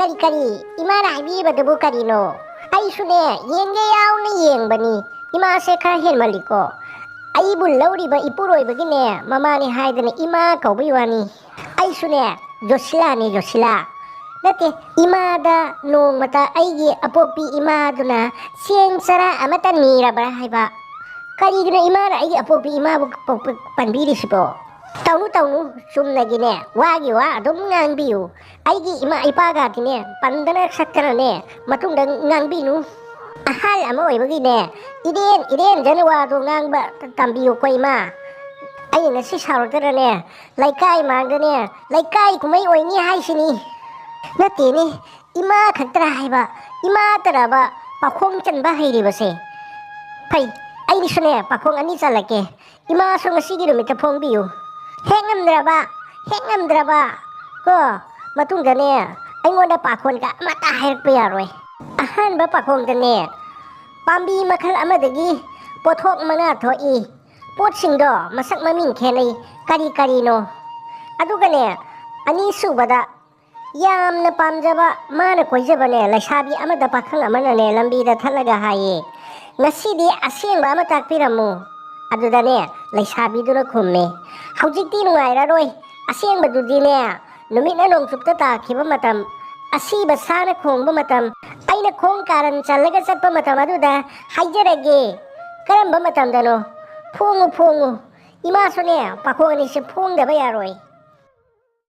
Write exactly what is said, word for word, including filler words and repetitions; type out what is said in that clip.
ꯀꯔꯤ, ꯀꯔꯤ? ꯏꯃꯥꯅ ꯍꯥꯏꯕꯤꯕꯗꯨꯕꯨ ꯀꯔꯤꯅꯣ? ꯑꯩꯁꯨꯅꯦ, ꯌꯦꯡꯒꯦ ꯌꯥꯎꯅ ꯌꯦꯡꯕꯅꯤ꯫ ꯏꯃꯥꯁꯦ ꯈꯔ ꯍꯦꯟꯃꯜꯂꯤꯀꯣ꯫ ꯑꯩꯕꯨ ꯂꯧꯔꯤꯕ ꯏꯄꯨꯔꯣꯏꯕꯒꯤꯅꯦ, ꯃꯃꯥꯅꯦ ꯍꯥꯏꯗꯅ ꯏꯃꯥ ꯀꯧꯕꯩ ꯋꯥꯅꯤ꯫ ꯑꯩꯁꯨꯅꯦ, ꯖꯣꯁꯤꯂꯥꯅꯦ, ꯖꯣꯁꯤꯂꯥ꯫ ꯅꯠꯇꯦ, ꯏꯃꯥꯗ ꯅꯣꯡꯃꯇ ꯑꯩꯒꯤ ꯑꯄꯣꯛꯄꯤ ꯏꯃꯥꯗꯨꯅ ꯆꯦꯡ ꯆꯔꯥ ꯑꯃꯇ ꯅꯤꯔꯕ꯭ꯔꯥ ꯍꯥꯏꯕ꯫ ꯀꯔꯤꯒꯤꯅꯣ ꯏꯃꯥꯅ ꯑꯩꯒꯤ ꯑꯄꯣꯛꯄꯤ ꯏꯃꯥꯕꯨ ꯄ-, ꯄ-, ꯄꯟꯕꯤꯔꯤꯁꯤꯕꯣ? ꯇꯧꯅꯨ, ꯇꯧꯅꯨ, ꯆꯨꯝꯅꯒꯤꯅꯦ, ꯋꯥꯒꯤ ꯋꯥ ꯑꯗꯨꯝ ꯉꯥꯡꯕꯤꯌꯨ꯫ ꯑꯩꯒꯤ ꯏꯃꯥ ꯏꯄꯥꯒꯗꯤꯅꯦ, ꯄꯟꯗꯅ ꯁꯛꯇꯅꯅꯦ, ꯃꯇꯨꯡꯗ ꯉꯥꯡꯕꯤꯅꯨ꯫ ꯑꯍꯜ ꯑꯃ ꯑꯣꯏꯕꯒꯤꯅꯦ, ꯏꯔꯦꯟ, ꯏꯔꯦꯟꯖꯅ ꯋꯥꯗꯣ ꯉꯥꯡꯕ ꯇꯝꯕꯤꯌꯨꯀꯣ, ꯏꯃꯥ꯫ ꯑꯩꯅ ꯉꯁꯤ ꯁꯥꯎꯔꯛꯇꯅꯅꯦ, ꯂꯩꯀꯥꯏ ꯃꯥꯡꯗꯅꯦ, ꯂꯩꯀꯥꯏ ꯀꯨꯝꯍꯩ ꯑꯣꯏꯅꯤ ꯍꯥꯏꯁꯤꯅꯤ꯫ ꯅꯠꯇꯦꯅꯦ, ꯏꯃꯥ ꯈꯛꯇꯔ ꯍꯥꯏꯕ, ꯏꯃꯥ ꯇꯔꯕ ꯄꯥꯈꯣꯡ ꯆꯟꯕ ꯍꯩꯔꯤꯕꯁꯦ? ꯐꯩ, ꯑꯩꯒꯤꯁꯨꯅꯦ, ꯄꯥꯈꯣꯡ ꯑꯅꯤ ꯆꯜꯂꯛꯀꯦ꯫ ꯏꯃꯥꯁꯨ ꯉꯁꯤꯒꯤ ꯅꯨꯃꯤꯠꯇ ꯐꯣꯡꯕꯤꯌꯨ꯫ ꯍꯦꯛ ꯉꯝꯗ꯭ꯔꯕ, ꯍꯦꯛ ꯉꯝꯗ꯭ꯔꯕ, ꯀꯣ, ꯃꯇꯨꯡꯗꯅꯦ, ꯑꯩꯉꯣꯟꯗ ꯄꯥꯈꯣꯟꯒ ꯑꯃꯠꯇ ꯍꯥꯏꯔꯛꯄ ꯌꯥꯔꯣꯏ꯫ ꯑꯍꯥꯟꯕ ꯄꯥꯈꯣꯡꯗꯅꯦ, ꯄꯥꯝꯕꯤ ꯃꯈꯜ ꯑꯃꯗꯒꯤ ꯄꯣꯠꯊꯣꯛ ꯃꯉꯥ ꯊꯣꯛꯏ꯫ ꯄꯣꯠꯁꯤꯡꯗꯣ ꯃꯁꯛ ꯃꯃꯤꯡ ꯈꯦꯠꯅꯩ꯫ ꯀꯔꯤ ꯀꯔꯤꯅꯣ? ꯑꯗꯨꯒꯅꯦ, ꯑꯅꯤꯁꯨꯕꯗ, ꯌꯥꯝꯅ ꯄꯥꯝꯖꯕ, ꯃꯥꯅ ꯀꯣꯏꯖꯕꯅꯦ, ꯂꯩꯁꯥꯕꯤ ꯑꯃꯗ ꯄꯥꯈꯪ ꯑꯃꯅꯅꯦ, ꯂꯝꯕꯤꯗ ꯊꯠꯂꯒ ꯍꯥꯏꯌꯦ, "ꯉꯁꯤꯗꯤ ꯑꯁꯦꯡꯕ ꯑꯃ ꯇꯥꯛꯄꯤꯔꯝꯃꯨ"꯫ ꯑꯗꯨꯗꯅꯦ, ꯂꯩꯁꯥꯕꯤꯗꯨꯅ ꯈꯨꯝꯃꯦ, "ꯍꯧꯖꯤꯛꯇꯤ ꯅꯨꯡꯉꯥꯏꯔꯔꯣꯏ꯫ ꯑꯁꯦꯡꯕꯗꯨꯗꯤꯅꯦ, ꯅꯨꯃꯤꯠꯅ ꯅꯣꯡꯆꯨꯞꯇ ꯇꯥꯈꯤꯕ ꯃꯇꯝ, ꯑꯁꯤꯕ ꯁꯥꯅ ꯈꯣꯡꯕ ꯃꯇꯝ, ꯑꯩꯅ ꯈꯣꯡ ꯀꯥꯔꯟ ꯆꯜꯂꯒ ꯆꯠꯄ ꯃꯇꯝ ꯑꯗꯨꯗ ꯍꯥꯏꯖꯔꯒꯦ꯫ ꯀꯔꯝꯕ ꯃꯇꯝꯗꯅꯣ? ꯐꯣꯡꯉꯨ, ꯐꯣꯡꯉꯨ"꯫ ꯏꯃꯥꯁꯨꯅꯦ, ꯄꯥꯈꯣꯡ ꯑꯅꯤꯁꯦ ꯐꯣꯡꯗꯕ ꯌꯥꯔꯣꯏ꯫